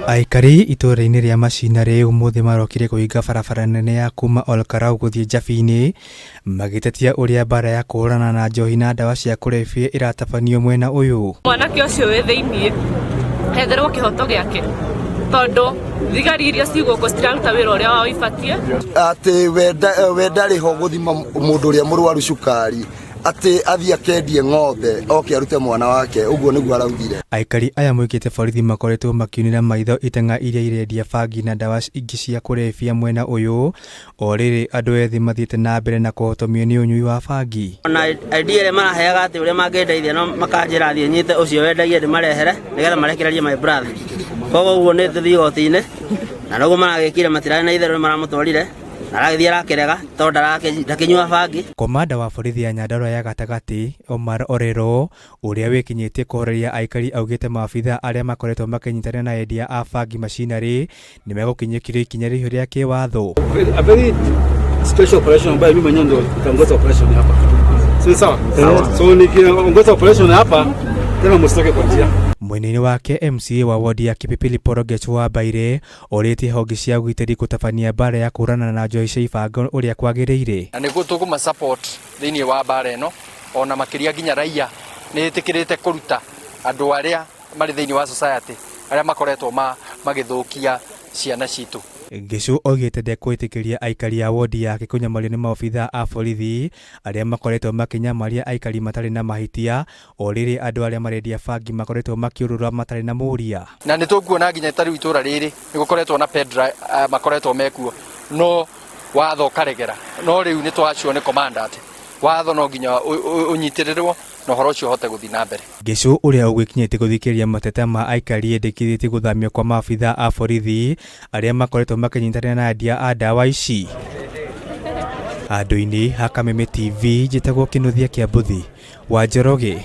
Aikari itũũra-inĩ rĩa Macinarĩ ũmũthĩ marokire kũhinga barabara nene ya kuma Olkalau gũthiĩ Njabi-inĩ magĩtetia ũrĩa mbara ya kũhũrana na njohi na ndawa cia kũrebia ĩratabanio mwena ũyũ. Mwanake ũcio wĩ thĩiniĩ etherwo kĩhoto gĩake tondũ thigari iria ci gũkũ citiraruta wĩra ũrĩa wao ibatiĩ. Atĩ we ndarĩ ho gũthima mũndũ ũrĩa mũrwaru cukari atĩ athiĩ akendie ng'ombe oke arute mwana wake, ũguo nĩguo araugire. Aikari aya moigĩte borithi makoretwo makiunĩra maitho iteng'a iria irendia bangi na ndawa ingĩ cia kũrebia mwena ũyũ, o rĩrĩ andũ ethĩ mathiĩte na mbere na kũhotomio nĩ ũnyui wa bangi. Ona idea ĩrĩa maraheaga atĩ ũrĩa mangĩndeithia no makanjĩra thiĩ nyite ũcio wendagia ndĩmarehere nĩgetha marekererie my brother. Koguo ũguo nĩ tũthiĩ igoti-inĩ na noguo maragĩkire matirarĩ na itherũ nĩ maramũtwarire na aragĩthiĩ arakĩrega tondũ ndakĩnyua bangi. Komanda wa borithi ya Nyandarua ya gatagatĩ Omar Orero ũrĩa wĩkinyĩtie kũhoreria aikari augĩte maabithaa arĩa makoretwo makĩnyitanĩra na endia a bangi macinarĩ nĩmegũkinyũkĩrio ikinya rĩhiũ rĩa kĩwatho. A very special operation ambayo mimi mwenyewe ndo nitaongoza operation hapa. Si sawa? So nikiongoza operation hapa tena msitoke kwa njia. Mwena-inĩ wake MCA wa wodi ya Kipipiri Poroget wa Mbaire orĩtie honge cia ũgitĩri gũtabania mbara ya kũhũrana na njohi cia ibango ũrĩa kwagĩrĩire. Na nĩguo tũkũma support thĩinĩ wa mbara ĩno ona makĩria nginya raia nĩ ĩtĩkĩrĩte kũruta andũ arĩa marĩ thĩinĩ wa society arĩa makoretwo magĩthũkia ciana citũ. Gĩcũ oigĩte ndekwĩtĩkĩria aikari a wodi yake kũnyamario nĩ maobithaa a borithi arĩa makoretwo makĩnyamaria aikari matarĩ na mahĩtia o rĩrĩ andũ arĩa marendia bangi makoretwo makĩũrũra matarĩ na mũria. Na nĩ tũkuona nginya ta rĩu itũra rĩrĩ nĩ gũkoretwo na pedra makoretwo mekuo no watho ũkaregera, no rĩu nĩ twacio nĩ commander atĩ watho no nginya ũnyitĩrĩrwo na ũhoro ũcio ũhote gũthiĩ na mbere. Gĩcũ ũrĩa ũgwĩkinyĩtie gũthikĩrĩria mateta ma aikari endekithĩtie gũthamio kwa maabithaa a borithi arĩa makoretwo makĩnyitanĩra na endia a ndawa ici. Handũ-inĩ ha Kameme TV njĩtagwo Kĩnuthia Kĩa Mbuthi wa Njoroge.